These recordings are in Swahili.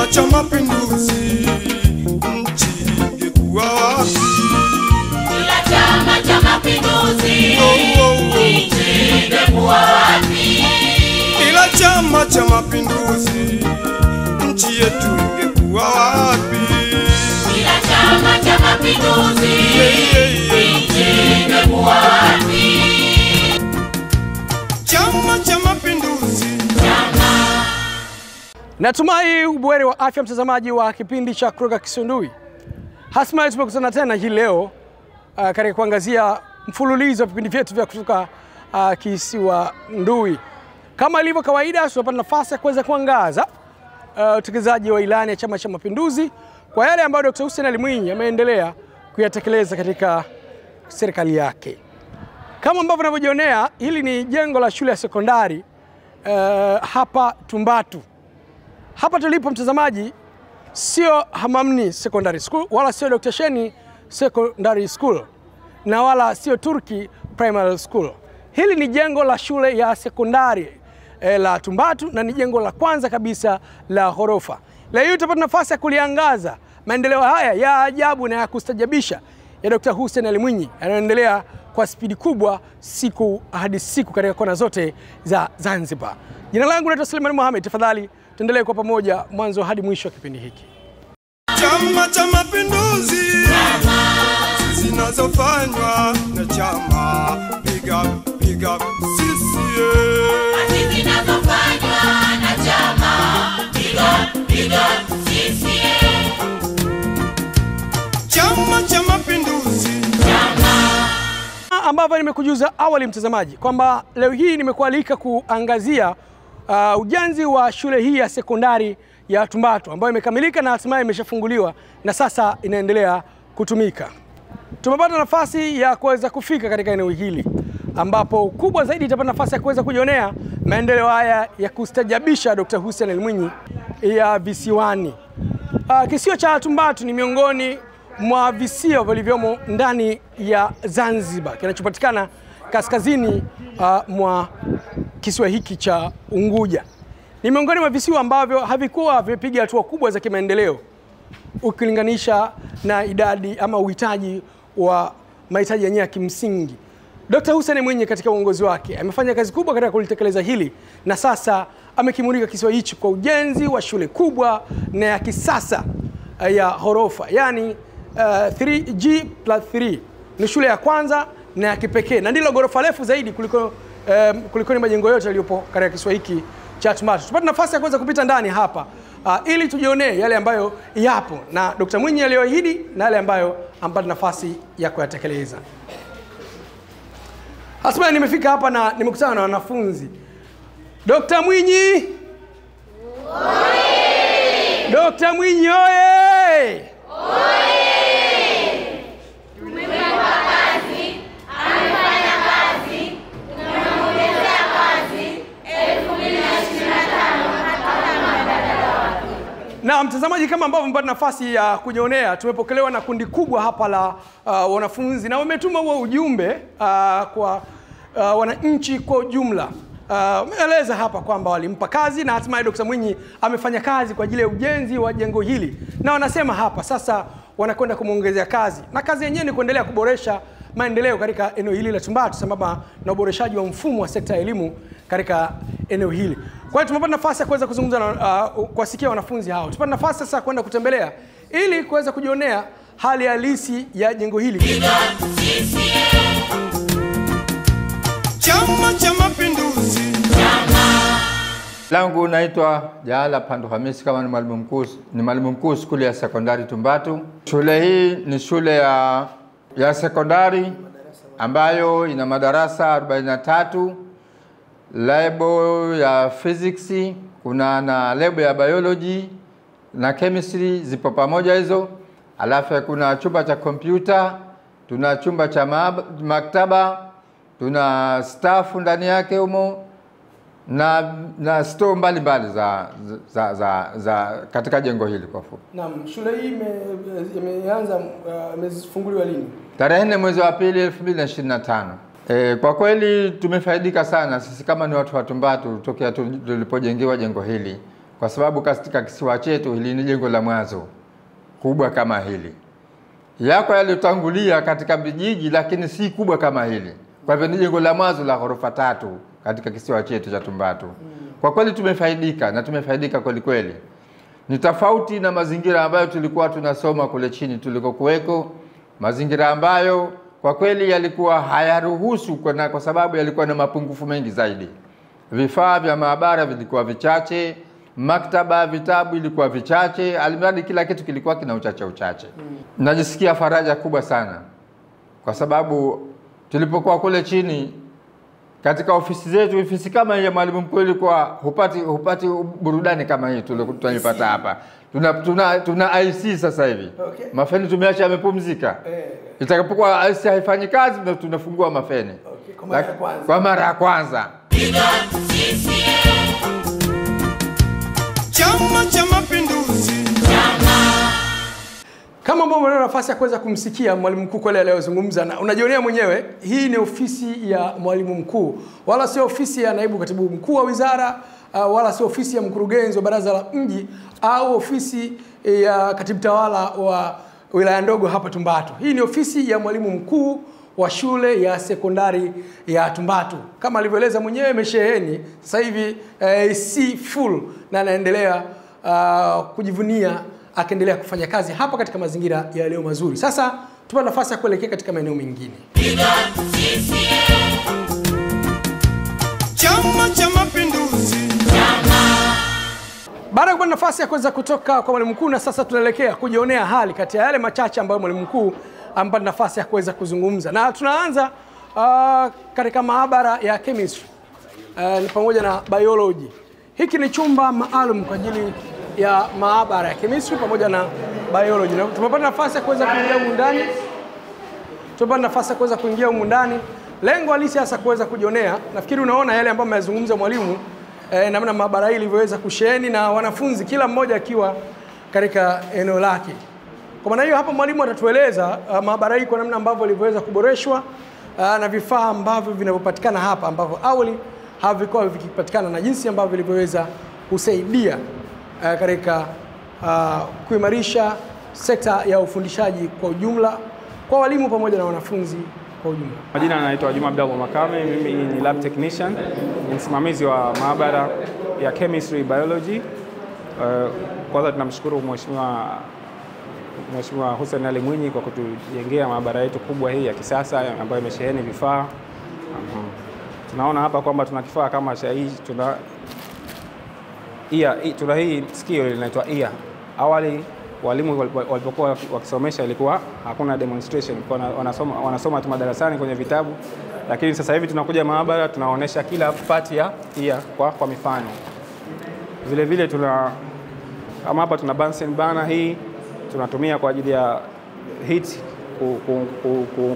Bila Chama Mapinduzi nchi ingekuwa wapi? Bila Chama cha Mapinduzi nchi ingekuwa wapi? Bila Chama cha Mapinduzi nchi yetu ingekuwa wapi? Bila Chama cha Mapinduzi nchi ingekuwa wapi? Chama cha Mapinduzi. Natumai ubuheri wa afya mtazamaji wa kipindi cha Kutoka Kisiwa. Hatimaye tumekutana tena hii leo katika kuangazia mfululizo wa vipindi vyetu vya kutoka Kisiwa Ndui. Kama ilivyo kawaida, tunapata nafasi ya kuweza kuangaza utekelezaji wa ilani ya Chama cha Mapinduzi kwa yale ambayo Dr. Hussein Ali Mwinyi ameendelea kuyatekeleza katika serikali yake. Kama ambavyo unavyojionea, hili ni jengo la shule ya sekondari hapa Tumbatu. Hapa tulipo mtazamaji, sio Hamamni Secondary School wala sio Dr. Sheni Secondary School na wala sio Turki Primary School. Hili ni jengo la shule ya sekondari la Tumbatu na ni jengo la kwanza kabisa la ghorofa. Leo hii tutapata nafasi ya kuliangaza maendeleo haya ya ajabu na ya kustajabisha ya Dr. Hussein Ali Mwinyi yanayoendelea kwa spidi kubwa siku hadi siku katika kona zote za Zanzibar. Jina langu naitwa Suleiman Mohamed. Tafadhali tuendelee kwa pamoja mwanzo hadi mwisho wa kipindi hiki. Chama cha Mapinduzi, zinazofanywa na chama, piga piga CCM. Zinazofanywa na chama, piga piga CCM. Chama cha Mapinduzi. Ambavyo nimekujuza awali mtazamaji kwamba leo hii nimekualika kuangazia ujenzi wa shule hii ya sekondari ya Tumbatu ambayo imekamilika na hatimaye imeshafunguliwa na sasa inaendelea kutumika. Tumepata nafasi ya kuweza kufika katika eneo hili ambapo kubwa zaidi itapata nafasi ya kuweza kujionea maendeleo haya ya kustajabisha Dr. Hussein Ali Mwinyi ya visiwani. Kisiwa cha Tumbatu ni miongoni mwa visiwa vilivyomo ndani ya Zanzibar kinachopatikana kaskazini mwa kisiwa hiki cha Unguja. Ni miongoni mwa visiwa ambavyo havikuwa vimepiga hatua kubwa za kimaendeleo ukilinganisha na idadi ama uhitaji wa mahitaji yenyewe ya kimsingi. Dr. Hussein Mwinyi katika uongozi wake amefanya kazi kubwa katika kulitekeleza hili na sasa amekimulika kisiwa hichi kwa ujenzi wa shule kubwa na ya kisasa ya ghorofa, yani 3G+3. Ni shule ya kwanza na ya kipekee na ndilo ghorofa refu zaidi kuliko kuliko ni majengo yote yaliyopo katika kisiwa hiki cha Tumbatu. Tupate nafasi ya kuweza kupita ndani hapa ili tujionee yale ambayo yapo na Dr. Mwinyi aliyoahidi na yale ambayo ampata nafasi ya kuyatekeleza. Hatimaye nimefika hapa na nimekutana na wanafunzi. Dr. Mwinyi! Oye! Dr. Mwinyi oye! Oye! Tumempa kazi, amefanya kazi, tunamuongezea kazi 2025 hata mbadala wake. Na mtazamaji, kama ambavyo mpata nafasi ya kujionea, tumepokelewa na kundi kubwa hapa la wanafunzi na wametuma huo ujumbe kwa wananchi kwa ujumla. Wameeleza hapa kwamba walimpa kazi na hatimaye Dr. Mwinyi amefanya kazi kwa ajili ya ujenzi wa jengo hili. Na wanasema hapa sasa wanakwenda kumuongezea kazi. Na kazi yenyewe ni kuendelea kuboresha maendeleo katika eneo hili la Tumbatu sambamba na uboreshaji wa mfumo wa sekta ya elimu katika eneo hili. Kwa hiyo tumepata nafasi ya kuweza kuzungumza na kuwasikia wanafunzi hao. Tupata nafasi sasa kwenda kutembelea ili kuweza kujionea hali halisi ya jengo hili. Chama cha Mapinduzi. Langu naitwa Jaala Pandu Hamisi, kama ni mwalimu mkuu, ni mwalimu mkuu shule ya sekondari Tumbatu. Shule hii ni shule ya sekondari ambayo ina madarasa 43, lebo ya physics, kuna na lebo ya biology na chemistry zipo pamoja hizo. Alafu kuna chumba cha kompyuta, tuna chumba cha maktaba, tuna staff ndani yake humo na store mbalimbali za katika jengo hili kwa fupi. Naam, shule hii imeanza imefunguliwa lini? Tarehe 4 mwezi wa pili 2025. Kwa kweli tumefaidika sana sisi kama ni watu wa Tumbatu tokea tulipojengewa jengo hili, kwa sababu katika kisiwa chetu hili ni jengo la mwanzo kubwa kama hili. Yako yaliyotangulia katika vijiji, lakini si kubwa kama hili. Kwa hivyo ni jengo la mwanzo la ghorofa 3 katika kisiwa chetu cha Tumbatu. Kwa kweli tumefaidika, na tumefaidika kweli kweli. Ni tofauti na mazingira ambayo tulikuwa tunasoma kule chini tulikokuweko, mazingira ambayo kwa kweli yalikuwa hayaruhusu kwa sababu yalikuwa na mapungufu mengi zaidi. Vifaa vya maabara vilikuwa vichache, maktaba vitabu ilikuwa vichache, alimradi kila kitu kilikuwa kina uchache uchache. Najisikia faraja kubwa sana kwa sababu tulipokuwa kule chini katika ofisi zetu, ofisi kama ya mwalimu mkuu ilikuwa hupati burudani kama hii tunaipata hapa. Tuna IC sasa hivi. Okay. Mafeni tumeacha yamepumzika. Itakapokuwa IC haifanyi kazi tunafungua mafeni. Okay. Kwa mara ya kwanza. Kwa mara ya kwanza. Chama cha Mapinduzi. Kama ambavyo umeona nafasi ya kuweza kumsikia mwalimu mkuu kweli aliyozungumza, na unajionea mwenyewe, hii ni ofisi ya mwalimu mkuu, wala sio ofisi ya naibu katibu mkuu wa wizara, wala sio ofisi ya mkurugenzi wa baraza la mji au ofisi ya katibu tawala wa wilaya ndogo hapa Tumbatu. Hii ni ofisi ya mwalimu mkuu wa shule ya sekondari ya Tumbatu. Kama alivyoeleza mwenyewe, imesheheni sasa hivi C full, na anaendelea kujivunia akaendelea kufanya kazi hapa katika mazingira yaliyo mazuri. Sasa tupate nafasi ya kuelekea katika maeneo mengine. Chama cha Mapinduzi. Baada ya kupata nafasi ya kuweza kutoka kwa mwalimu mkuu, na sasa tunaelekea kujionea hali kati ya yale machache ambayo mwalimu mkuu amepata nafasi ya kuweza kuzungumza. Na tunaanza katika maabara ya chemistry ni pamoja na biology. Hiki ni chumba maalum kwa ajili ya maabara ya chemistry pamoja na biology. Na tumepata nafasi ya kuweza kuingia humu ndani. Tumepata nafasi ya kuweza kuingia humu ndani. Lengo halisi hasa kuweza kujionea. Nafikiri unaona yale ambayo amezungumza mwalimu, namna maabara hii ilivyoweza kusheheni na wanafunzi kila mmoja akiwa katika eneo lake. Kwa maana hiyo hapa mwalimu atatueleza maabara hii kwa namna ambavyo ilivyoweza kuboreshwa na vifaa ambavyo vinavyopatikana hapa ambavyo awali havikuwa vikipatikana, na jinsi ambavyo ilivyoweza kusaidia katika kuimarisha sekta ya ufundishaji kwa ujumla kwa walimu pamoja na wanafunzi kwa ujumla. Majina naitwa Juma Abdallah Makame, mimi ni lab technician, ni msimamizi wa maabara ya chemistry biology. Kwanza tunamshukuru Mheshimiwa Hussein Ali Mwinyi kwa kutujengea maabara yetu kubwa hii ya kisasa ambayo imesheheni vifaa. Tunaona hapa kwamba tuna kifaa kama cha hii, tuna hii sikio linaitwa ear. Awali walimu walipokuwa wakisomesha ilikuwa hakuna demonstration, kwa wanasoma tu madarasani kwenye vitabu, lakini sasa hivi tunakuja maabara tunaonesha kila part ya ear kwa mifano. Vile vile tuna kama hapa tuna Bunsen burner, hii tunatumia kwa ajili ya heat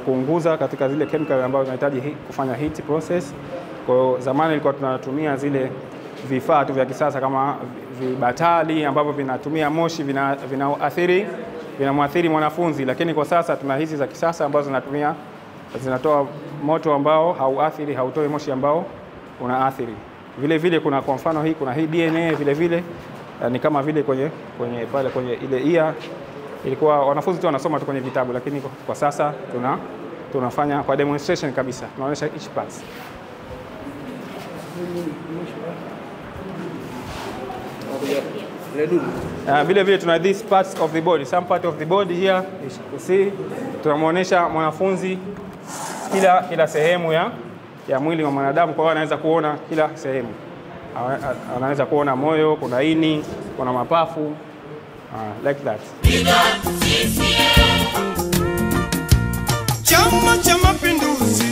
kuunguza katika zile chemical ambazo tunahitaji kufanya heat process. Kwa hiyo zamani ilikuwa tunatumia zile vifaa tu vya kisasa kama vibatali ambavyo vinatumia moshi vinamwathiri mwanafunzi, lakini kwa sasa tuna hizi za kisasa ambazo zinatoa moto ambao hauathiri, hautoi moshi ambao unaathiri. Vile vile kuna kwa mfano hii, kuna hii DNA vile vile ni kama vile kwenye pale kwenye ile ear ilikuwa wanafunzi tu wanasoma tu kwenye vitabu, lakini kwa sasa tunafanya kwa demonstration kabisa, tunaonyesha each part. Vile vile tuna these parts of the body, some part of the body here you see, tunamuonesha mwanafunzi kila sehemu ya mwili wa mwanadamu. Kwa hiyo anaweza kuona kila sehemu. Anaweza kuona moyo, kuna ini, kuna mapafu, like that. Chama cha Mapinduzi.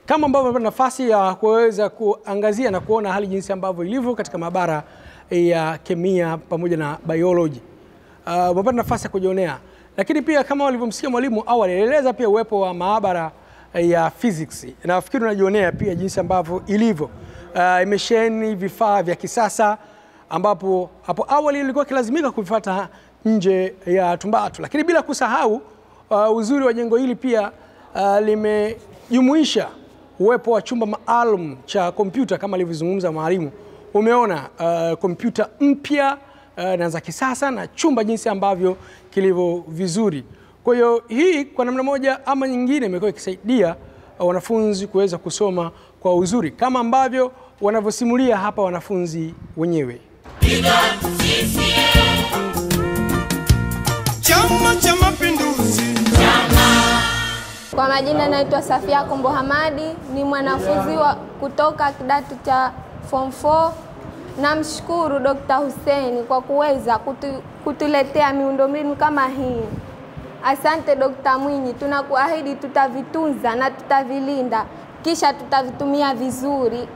Kama ambavyo tumepata nafasi ya kuweza kuangazia na kuona hali jinsi ambavyo ilivyo katika maabara ya kemia pamoja na biology. Umepata nafasi ya kujionea. Lakini pia kama walivyomsikia mwalimu awali, alieleza pia uwepo wa maabara ya physics. Na nafikiri unajionea pia jinsi ambavyo ilivyo. Imesheheni vifaa vya kisasa ambapo hapo awali ilikuwa kilazimika kuvifuata nje ya Tumbatu. Lakini bila kusahau uzuri wa jengo hili pia limejumuisha uwepo wa chumba maalum cha kompyuta kama alivyozungumza mwalimu, Umeona kompyuta mpya na za kisasa na chumba jinsi ambavyo kilivyo vizuri. Kwa hiyo hii kwa namna moja ama nyingine imekuwa ikisaidia wanafunzi kuweza kusoma kwa uzuri kama ambavyo wanavyosimulia hapa wanafunzi wenyewe. Chama cha Mapinduzi. Kwa majina naitwa Safia Kombo Hamadi, ni mwanafunzi wa kutoka kidato cha form 4. Namshukuru Dr. Hussein kwa kuweza kutuletea miundombinu kama hii. Asante Dr. Mwinyi, tunakuahidi tutavitunza na tutavilinda, kisha tutavitumia vizuri,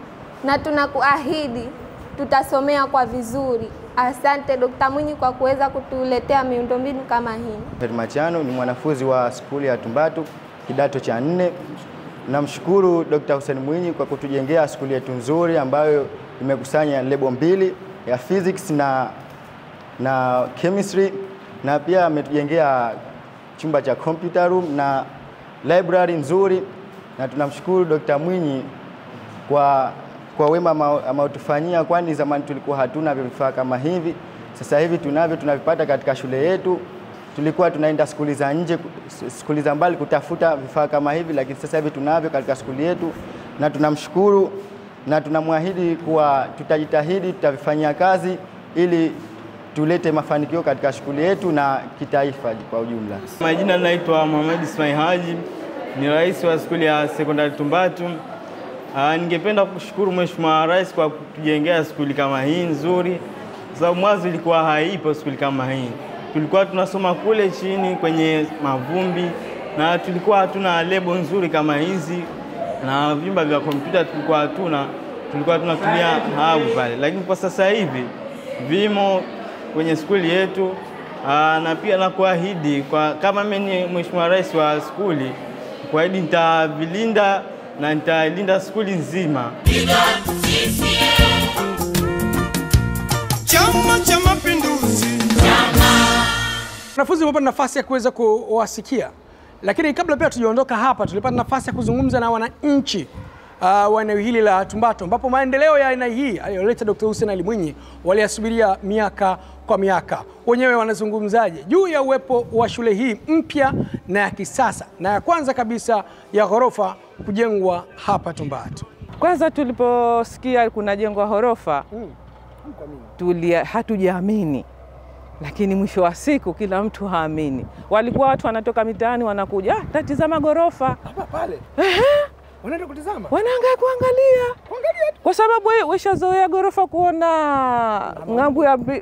na tunakuahidi tutasomea kwa vizuri. Asante Dr. Mwinyi kwa kuweza kutuletea miundombinu kama hii. Machano ni mwanafunzi wa skuli ya Tumbatu kidato cha 4. Namshukuru Dr. Hussein Mwinyi kwa kutujengea skuli yetu nzuri ambayo imekusanya lebo 2 ya physics na chemistry, na pia ametujengea chumba cha computer room na library nzuri, na tunamshukuru Dr. Mwinyi kwa wema ameotufanyia, kwani zamani tulikuwa hatuna vifaa kama hivi. Sasa hivi tunavyo, tunavipata katika shule yetu. Tulikuwa tunaenda skuli za nje, skuli za mbali kutafuta vifaa kama hivi, lakini sasa hivi tunavyo katika skuli yetu, na tunamshukuru na tunamwahidi kuwa tutajitahidi, tutavifanyia kazi ili tulete mafanikio katika shule yetu na kitaifa kwa ujumla. Majina naitwa Mohamed Ismail Haji, ni rais wa skuli ya sekondari Tumbatu. Ningependa kushukuru Mheshimiwa Rais kwa kutujengea skuli kama hii nzuri, kwa sababu mwanzo ilikuwa haipo skuli kama hii. Tulikuwa tunasoma kule chini kwenye mavumbi na tulikuwa hatuna lebo nzuri kama hizi, na vyumba vya kompyuta tulikuwa hatuna, tulikuwa tunatumia habu pale. Lakini kwa sasa hivi vimo kwenye skuli yetu. Na pia na kuahidi kwa kama mimi ni Mheshimiwa Rais wa skuli, kuahidi nitavilinda na nitalinda skuli nzima. Chama cha Mapinduzi. Wanafunzi wamepata nafasi ya kuweza kuwasikia. Lakini kabla pia tujaondoka hapa, tulipata nafasi ya kuzungumza na wananchi wa eneo hili la Tumbatu, ambapo maendeleo ya aina hii aliyoleta Dr. Hussein Ali Mwinyi waliyasubiria miaka kwa miaka. Wenyewe wanazungumzaje juu ya uwepo wa shule hii mpya na ya kisasa na ya kwanza kabisa ya ghorofa kujengwa hapa Tumbatu? Kwanza tuliposikia kuna jengwa ghorofa, hatujaamini. Lakini mwisho wa siku kila mtu haamini. Walikuwa watu wanatoka mitaani wanakuja, tatizama ghorofa. Hapa pale. Wanaenda kutizama? Wanaangalia kuangalia. Kuangalia. Kwa sababu weshazoea ghorofa kuona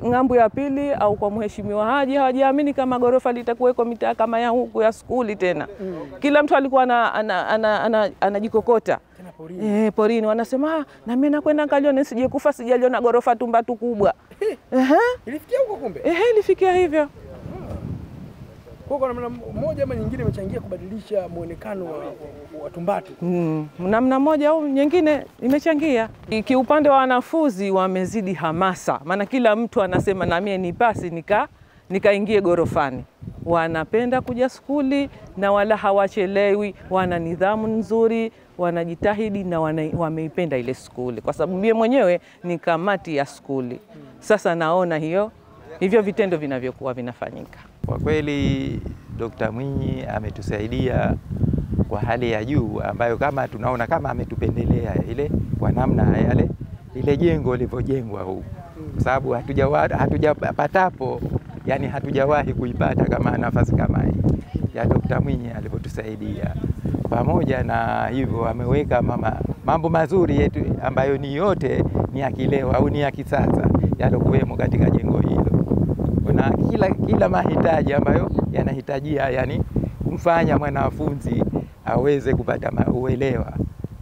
ng'ambo ya pili au kwa Mheshimiwa Haji, hawajaamini kama ghorofa litakuweko mitaa kama ya huku ya skuli tena. Kila mtu alikuwa anajikokota. Porini. Porini wanasema na mimi nakwenda nikalione nisije kufa sijaliona ghorofa Tumbatu kubwa. Ilifikia huko kumbe? Ilifikia hivyo. Kwa namna moja ama nyingine imechangia kubadilisha muonekano wa Tumbatu. Namna moja au nyingine imechangia. Kiupande wa wanafunzi wamezidi hamasa, maana kila mtu anasema na mimi nipasi nikaingie gorofani. Wanapenda kuja skuli na wala hawachelewi, wana nidhamu nzuri, wanajitahidi na wameipenda ile skuli. Kwa sababu mimi mwenyewe ni kamati ya skuli. Sasa naona hivyo vitendo vinavyokuwa vinafanyika. Kwa kweli Dr. Mwinyi ametusaidia kwa hali ya juu, ambayo kama tunaona kama ametupendelea ile kwa namna yale ile jengo lilivyojengwa huku. Kwa sababu hatujapatapo, yani hatujawahi kuipata kama nafasi kama hii ya Dr. Mwinyi alivyotusaidia. Pamoja na hivyo ameweka mambo mazuri yetu ambayo ni yote ni ya kileo au ni ya kisasa yalokuwemo katika jengo hilo. Kuna kila mahitaji ambayo yanahitajia, yani kumfanya mwanafunzi aweze kupata uelewa.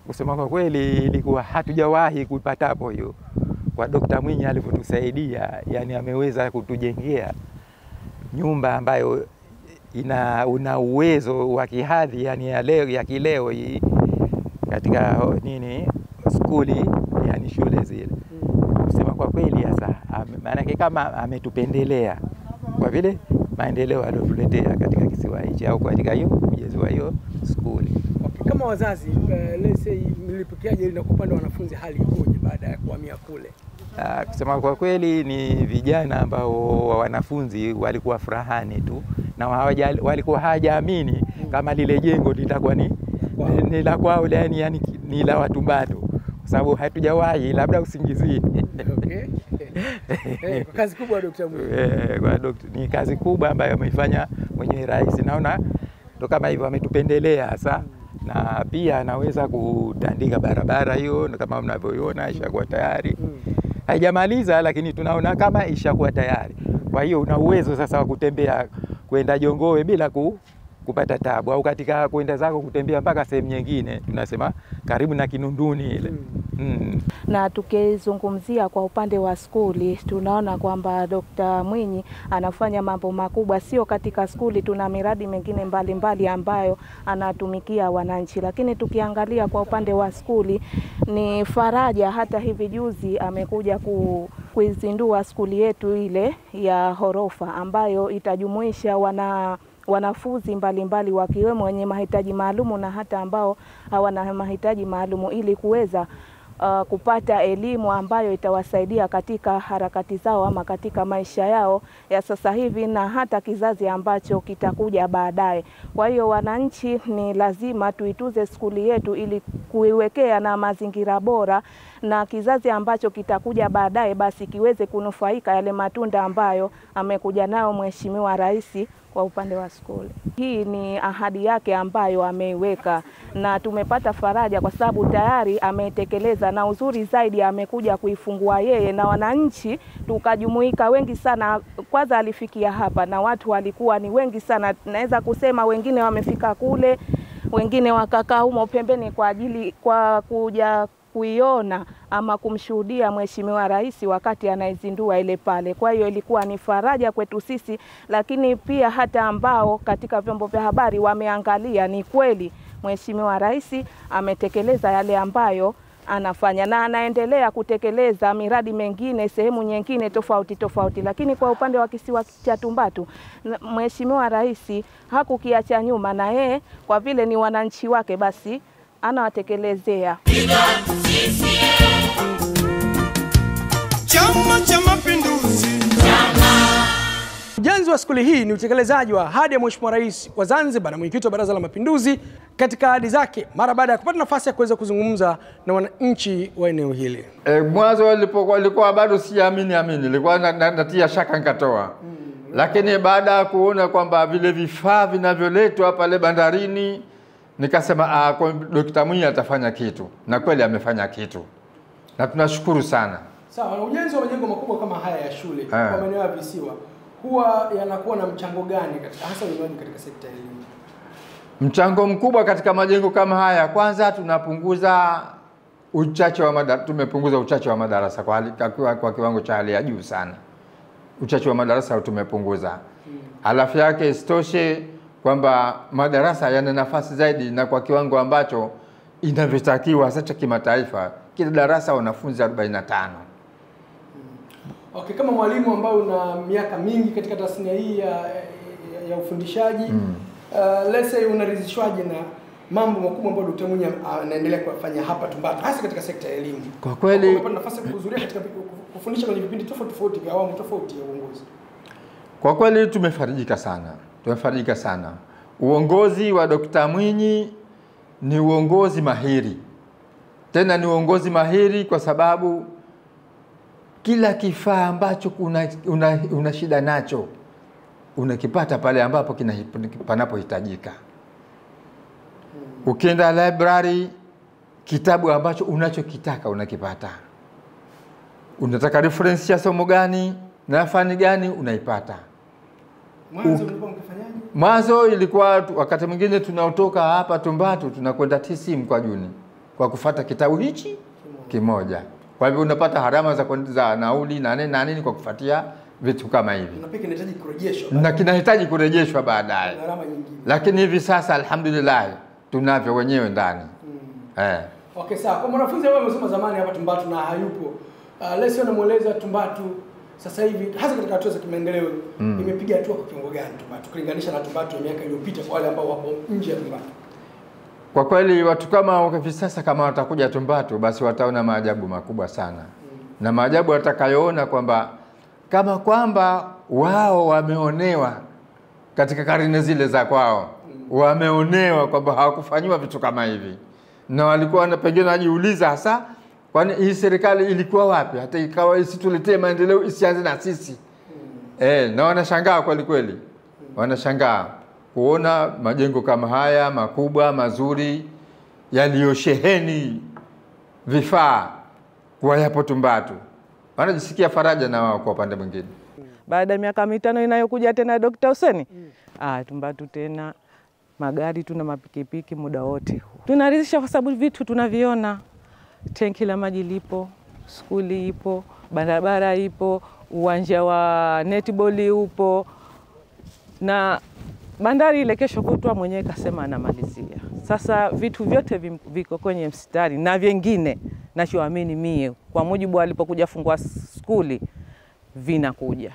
Kusema kwa kweli ilikuwa hatujawahi kuipatapo hiyo. Kwa Dr. Mwinyi alivyotusaidia, yani ameweza kutujengea nyumba ambayo una uwezo wa kihadhi, yani ya leo, ya kileo hii katika nini skuli, yani shule zile. Kusema kwa kweli hasa maana kama ametupendelea kwa vile maendeleo aliyotuletea katika kisiwa hichi au katika hiyo ujenzi wa hiyo skuli. Okay, kama Kama wazazi, let's say mlipokeaje na kwa upande wa wanafunzi hali ikoje baada ya kuhamia kule? Kusema kwa kweli ni vijana ambao wanafunzi walikuwa furahani tu na walikuwa hawajaamini kama lile jengo litakuwa ni la kwao, yani ni la Watumbatu, kwa sababu hatujawahi labda usingizini. Okay. Kwa kazi kubwa Dr. Mwinyi. Kwa ni kazi kubwa ambayo ameifanya mwenyewe rais. Naona ndo kama hivyo ametupendelea hasa, na pia anaweza kutandika barabara hiyo kama mnavyoiona ishakuwa tayari. Haijamaliza lakini tunaona kama ishakuwa tayari. Kwa hiyo una uwezo sasa wa kutembea kwenda Jongowe bila kupata tabu, au katika kwenda zako kutembea mpaka sehemu nyingine, tunasema karibu na Kinunduni ile. Na tukizungumzia kwa upande wa skuli, tunaona kwamba Dr. Mwinyi anafanya mambo makubwa, sio katika skuli, tuna miradi mingine mbalimbali ambayo anatumikia wananchi. Lakini tukiangalia kwa upande wa skuli ni faraja, hata hivi juzi amekuja kuizindua skuli yetu ile ya horofa ambayo itajumuisha wanafunzi mbalimbali wakiwemo wenye mahitaji maalumu na hata ambao hawana mahitaji maalumu, ili kuweza kupata elimu ambayo itawasaidia katika harakati zao ama katika maisha yao ya sasa hivi na hata kizazi ambacho kitakuja baadaye. Kwa hiyo wananchi ni lazima tuituze skuli yetu ili kuiwekea na mazingira bora, na kizazi ambacho kitakuja baadaye basi kiweze kunufaika yale matunda ambayo amekuja nayo Mheshimiwa Rais kwa upande wa skuli. Hii ni ahadi yake ambayo ameiweka na tumepata faraja kwa sababu tayari ametekeleza, na uzuri zaidi amekuja kuifungua yeye na wananchi tukajumuika wengi sana. Kwanza alifikia hapa na watu walikuwa ni wengi sana, naweza kusema wengine wamefika kule, wengine wakakaa humo pembeni kwa ajili kwa kuja kuiona ama kumshuhudia Mheshimiwa Rais wakati anaizindua ile pale. Kwa hiyo ilikuwa ni faraja kwetu sisi, lakini pia hata ambao katika vyombo vya habari wameangalia, ni kweli Mheshimiwa Rais ametekeleza yale ambayo anafanya na anaendelea kutekeleza miradi mengine sehemu nyingine tofauti tofauti. Lakini kwa upande wa kisiwa cha Tumbatu, Mheshimiwa Rais hakukiacha nyuma, na yeye kwa vile ni wananchi wake basi anawatekelezea. Chama cha Mapinduzi. Ujenzi wa skuli hii ni utekelezaji wa ahadi ya Mheshimiwa Rais wa Zanzibar na mwenyekiti wa Baraza la Mapinduzi katika ahadi zake mara baada ya kupata nafasi ya kuweza kuzungumza na wananchi wa eneo hili. Mwanzo nilikuwa bado siamini, nilikuwa natia shaka nikatoa. Lakini baada ya kuona kwamba vile vifaa vinavyoletwa pale bandarini, nikasema Dr. Mwinyi atafanya kitu, na kweli amefanya kitu. Na tunashukuru sana. Sawa, ujenzi wa majengo makubwa kama haya ya shule kwa maeneo ya visiwa huwa yanakuwa na mchango gani katika hasa ujenzi katika sekta ya elimu? Mchango mkubwa katika majengo kama haya, kwanza tunapunguza uchache wa madarasa, tumepunguza uchache wa madarasa kwa kiwango cha hali ya juu sana. Uchache wa madarasa tumepunguza. Halafu yake isitoshe kwamba madarasa yana nafasi zaidi na kwa kiwango ambacho inavyotakiwa hasa cha kimataifa, kila darasa wanafunzi 45. Okay, kama mwalimu ambaye una miaka mingi katika tasnia hii ya ufundishaji, let's say unaridhishwaje na mambo makubwa ambayo Dr. Mwinyi anaendelea kuyafanya hapa Tumbatu hasa katika sekta ya elimu? Kwa kweli umepata nafasi ya kuhudhuria katika kufundisha kwenye vipindi tofauti tofauti vya awamu tofauti ya uongozi. Kwa kweli tumefarijika sana. Tumefarijika sana. Uongozi wa Dr. Mwinyi ni uongozi mahiri. Tena ni uongozi mahiri kwa sababu kila kifaa ambacho una shida nacho unakipata pale ambapo panapohitajika. Ukienda library, kitabu ambacho unachokitaka unakipata. Unataka reference ya somo gani na fani gani unaipata. Mwanzo mlikuwa mkifanyaje? Mwanzo ilikuwa wakati mwingine tunatoka hapa Tumbatu tunakwenda TC Mkwajuni kwa kufuata kitabu hichi kimoja. Kwa hivyo unapata harama za nauli na nini kwa kufuatia vitu kama hivi. Na pia kinahitaji kurejeshwa. Na kinahitaji kurejeshwa baadaye. Gharama nyingine. Lakini hivi sasa alhamdulillah tunavyo wenyewe ndani. Okay, sawa. Kwa mwanafunzi ambaye amesoma zamani hapa Tumbatu na hayupo, lesson namueleza Tumbatu sasa hivi hasa katika hatua za kimaendeleo imepiga hatua kwa kiwango gani Tumbatu kulinganisha na Tumbatu ya miaka iliyopita kwa wale ambao wapo nje ya Tumbatu? Kwa kweli watu kama hivi sasa kama watakuja Tumbatu basi wataona maajabu makubwa sana. Na maajabu watakayoona kwamba kama kwamba wao wameonewa katika karne zile za kwao. Wameonewa kwamba hawakufanyiwa vitu kama hivi. Na walikuwa na pengine wanajiuliza hasa kwani hii serikali ilikuwa wapi hata ikawa isituletee maendeleo isianze na sisi. Na wanashangaa kweli kweli. Wanashangaa kuona majengo kama haya makubwa mazuri yaliyosheheni vifaa kwa yapo Tumbatu. Wanajisikia faraja na wao kwa upande mwingine. Baada ya miaka 5 inayokuja tena Dr. Hussein, Tumbatu tena magari tuna mapikipiki muda wote. Tunaridhisha kwa sababu vitu tunaviona. Tenki la maji lipo, skuli ipo, barabara ipo, uwanja wa netball upo, na bandari ile kesho kutwa mwenyewe kasema anamalizia. Sasa vitu vyote viko kwenye mstari na vingine nachoamini mie kwa mujibu alipokuja fungua skuli vinakuja.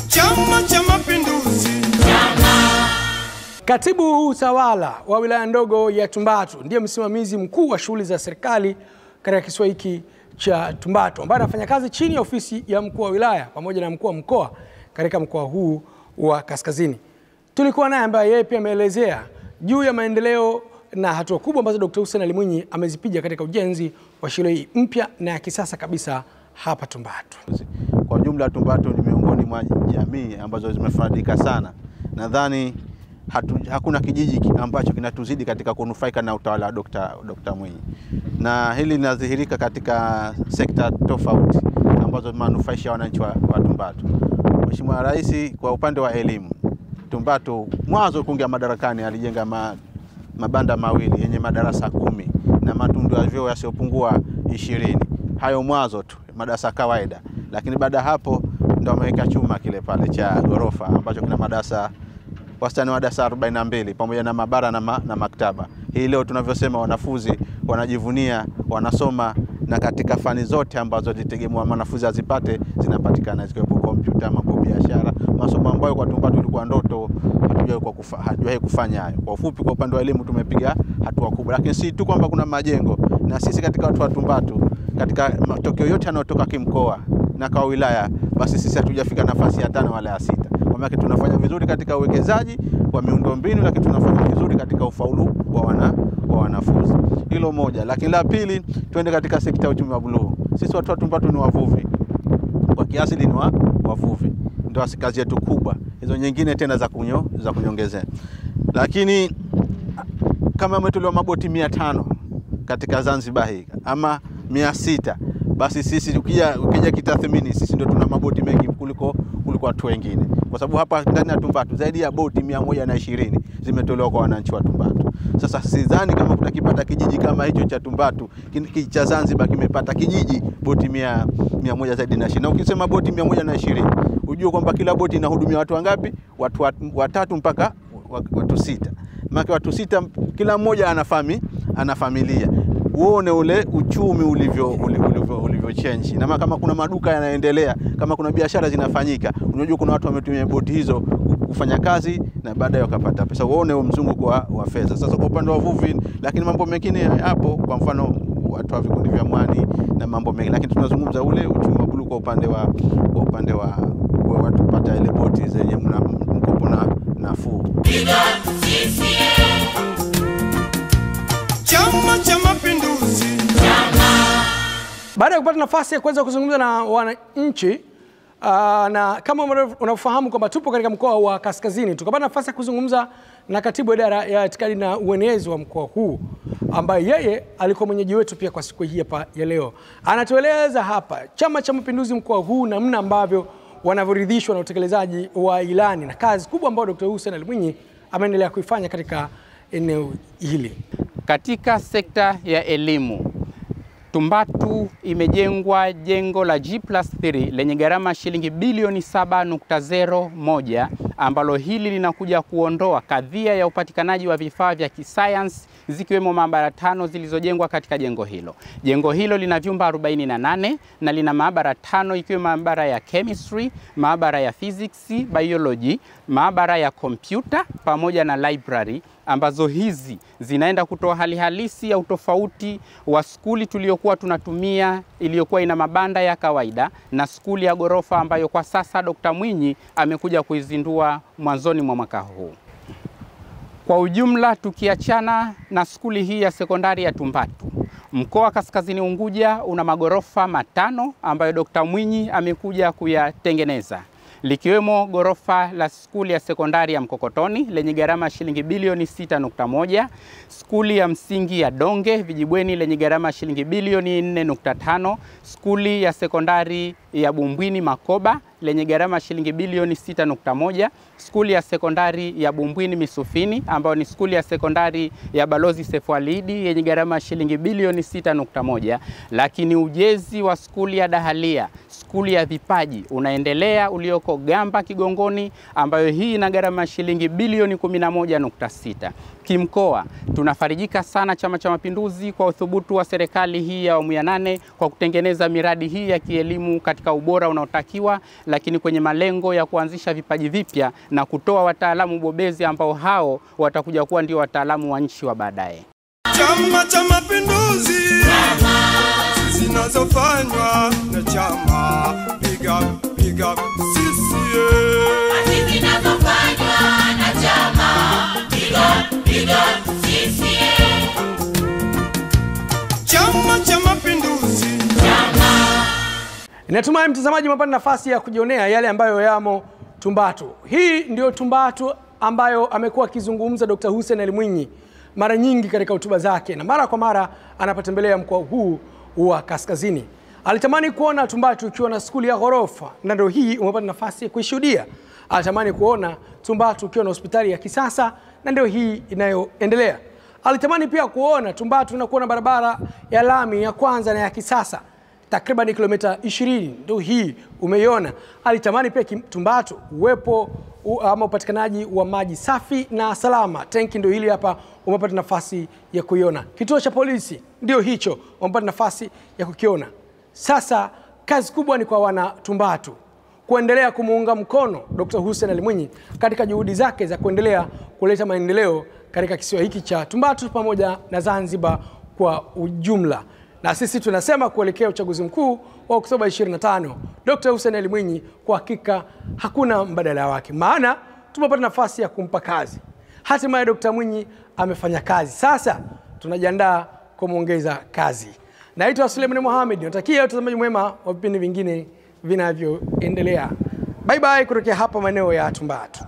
Chama cha Mapinduzi. Katibu utawala wa wilaya ndogo ya Tumbatu ndiye msimamizi mkuu wa shughuli za serikali katika kisiwa hiki cha Tumbatu, ambaye anafanya kazi chini ya ofisi ya mkuu wa wilaya pamoja na mkuu wa mkoa katika mkoa huu wa Kaskazini. Tulikuwa naye ambaye yeye pia ameelezea juu ya maendeleo na hatua kubwa ambazo Dr. Hussein Ali Mwinyi amezipiga katika ujenzi wa shule hii mpya na ya kisasa kabisa hapa Tumbatu. Kwa jumla Tumbatu ni miongoni mwa jamii ambazo zimefaidika sana. Nadhani hakuna kijiji ambacho kinatuzidi katika kunufaika na utawala wa Dr. Mwinyi. Na hili linadhihirika katika sekta tofauti ambazo manufaisha wananchi wa Tumbatu. Mheshimiwa Rais kwa upande wa elimu, Tumbatu mwanzo kuingia madarakani alijenga mabanda mawili yenye madarasa 10 na matundu ya vyoo yasiyopungua 20. Hayo mwanzo tu, madarasa kawaida. Lakini baada hapo ndio ameweka chuma kile pale cha gorofa ambacho kina madarasa wastani wa darasa 42 pamoja na maabara na maktaba. Hii leo tunavyosema wanafunzi wanajivunia, wanasoma, na katika fani zote ambazo zitegemewa wanafunzi azipate zinapatikana, zikiwepo kompyuta, mambo biashara, masomo ambayo kwa Tumbatu ilikuwa ndoto hatujawahi kufanya hayo. Kwa ufupi, kwa upande wa elimu tumepiga hatua kubwa. Lakini si tu kwamba kuna majengo, na sisi katika watu wa Tumbatu katika matokeo yote yanayotoka kimkoa na kwa wilaya, basi sisi hatujafika nafasi ya 5 wala ya 6. Kwa maana tunafanya vizuri katika uwekezaji wa miundombinu, lakini tunafanya vizuri katika ufaulu wa wanafunzi. Hilo moja. Lakini la pili, twende katika sekta ya uchumi wa buluu. Sisi watu wa Tumbatu ni wavuvi. Kwa kiasi ni wavuvi. Ndio kazi yetu kubwa. Hizo nyingine tena za kunyongezea. Lakini kama umetolewa maboti 500 katika Zanzibar hii ama 600, basi sisi ukija kitathmini sisi ndio tuna maboti mengi kuliko watu wengine. Kwa sababu hapa ndani ya Tumbatu zaidi ya boti 120 zimetolewa kwa wananchi wa Tumbatu. Sasa sidhani kama kutakipata kijiji kama hicho cha Tumbatu, cha Zanzibar kimepata kijiji boti 100 zaidi na 20. Na ukisema boti 120, ujue kwamba kila boti inahudumia watu wangapi? Watu 3 mpaka watu 6. Maana watu 6 kila mmoja ana familia. Uone ule uchumi ulivyo change. Na kama kuna maduka yanaendelea, kama kuna biashara zinafanyika, unajua kuna watu wametumia boti hizo kufanya kazi na baadaye wakapata pesa. Uone huo mzunguko wa fedha. Sasa kwa upande wa uvuvi, lakini mambo mengine hapo, kwa mfano watu wa vikundi vya mwani na mambo mengine, lakini tunazungumza ule uchumi wa buluu kwa upande wa watu kupata ile boti zenye mkopo na nafuu. Chama cha Mapinduzi. Baada ya kupata nafasi ya kuweza kuzungumza na wananchi, na kama unafahamu kwamba tupo katika mkoa wa Kaskazini, tukapata nafasi ya kuzungumza na katibu idara ya itikadi na uenezi wa mkoa huu, ambaye yeye alikuwa mwenyeji wetu pia kwa siku hii hapa ya leo. Anatueleza hapa Chama cha Mapinduzi mkoa huu namna ambavyo wanavyoridhishwa na utekelezaji wa ilani na kazi kubwa ambayo Dr. Hussein Ali Mwinyi ameendelea kuifanya katika eneo hili. Katika sekta ya elimu, Tumbatu imejengwa jengo la G+3 lenye gharama shilingi bilioni 7.01 ambalo hili linakuja kuondoa kadhia ya upatikanaji wa vifaa vya kisayansi zikiwemo maabara 5 zilizojengwa katika jengo hilo. Jengo hilo lina vyumba 48 na lina maabara 5 ikiwemo maabara ya chemistry, maabara ya physics, biology, maabara ya kompyuta pamoja na library, ambazo hizi zinaenda kutoa hali halisi ya utofauti wa skuli tuliyokuwa tunatumia iliyokuwa ina mabanda ya kawaida na skuli ya gorofa ambayo kwa sasa Dr. Mwinyi amekuja kuizindua mwanzoni mwa mwaka huu. Kwa ujumla, tukiachana na skuli hii ya sekondari ya Tumbatu, mkoa wa Kaskazini Unguja una magorofa 5 ambayo Dr. Mwinyi amekuja kuyatengeneza, likiwemo gorofa la skuli ya sekondari ya Mkokotoni lenye gharama shilingi bilioni 6.1, skuli ya msingi ya Donge Vijibweni lenye gharama shilingi bilioni 4.5, skuli ya sekondari ya Bumbwini Makoba lenye gharama shilingi bilioni 6.1, skuli ya sekondari ya Bumbwini Misufini ambayo ni skuli ya sekondari ya Balozi Seif Ali Iddi yenye gharama shilingi bilioni 6.1. Lakini ujenzi wa skuli ya Dahalia, skuli ya vipaji unaendelea ulioko Gamba Kigongoni, ambayo hii ina gharama shilingi bilioni 11.6. Kimkoa tunafarijika sana Chama cha Mapinduzi kwa uthubutu wa serikali hii ya awamu ya 8 kwa kutengeneza miradi hii ya kielimu katika ubora unaotakiwa, lakini kwenye malengo ya kuanzisha vipaji vipya na kutoa wataalamu bobezi ambao hao watakuja kuwa ndio wataalamu wa nchi wa baadaye. Chama cha Mapinduzi, zinazofanywa na chama, piga piga CCM. Zinazofanywa na chama, piga piga CCM. Chama cha Mapinduzi. Natumai mtazamaji umepata nafasi ya kujionea yale ambayo yamo Tumbatu. Hii ndio Tumbatu ambayo amekuwa akizungumza Dr. Hussein Ali Mwinyi mara nyingi katika hotuba zake na mara kwa mara anapotembelea mkoa huu wa Kaskazini. Alitamani kuona Tumbatu ikiwa na skuli ya ghorofa, na ndio hii umepata nafasi ya kuishuhudia. Alitamani kuona Tumbatu ikiwa na hospitali ya kisasa, na ndio hii inayoendelea. Alitamani pia kuona Tumbatu na kuona barabara ya lami ya kwanza na ya kisasa takriban kilomita 20, ndio hii umeiona. Alitamani pia Tumbatu uwepo ama upatikanaji wa maji safi na salama. Tenki ndio hili hapa, umepata nafasi ya kuiona. Kituo cha polisi ndio hicho, umepata nafasi ya kukiona. Sasa kazi kubwa ni kwa wana Tumbatu kuendelea kumuunga mkono Dr. Hussein Ali Mwinyi katika juhudi zake za kuendelea kuleta maendeleo katika kisiwa hiki cha Tumbatu pamoja na Zanzibar kwa ujumla. Na sisi tunasema kuelekea uchaguzi mkuu wa Oktoba 25, Dr. Hussein Ali Mwinyi kwa hakika hakuna mbadala wake, maana tumepata nafasi ya kumpa kazi. Hatimaye Dr. Mwinyi amefanya kazi. Sasa tunajiandaa kumuongeza kazi. Naitwa Suleiman Mohamed, natakia utazamaji mwema wa vipindi vingine vinavyoendelea. Bye bye kutokea hapa maeneo ya Tumbatu.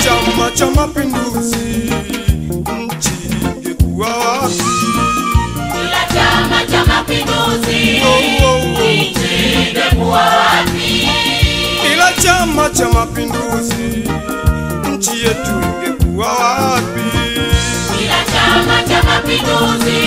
Chama cha Mapinduzi, nchi ingekuwa wapi? Bila Chama cha Mapinduzi, nchi ingekuwa wapi? Bila Chama cha Mapinduzi, nchi yetu ingekuwa wapi? Bila Chama cha Mapinduzi,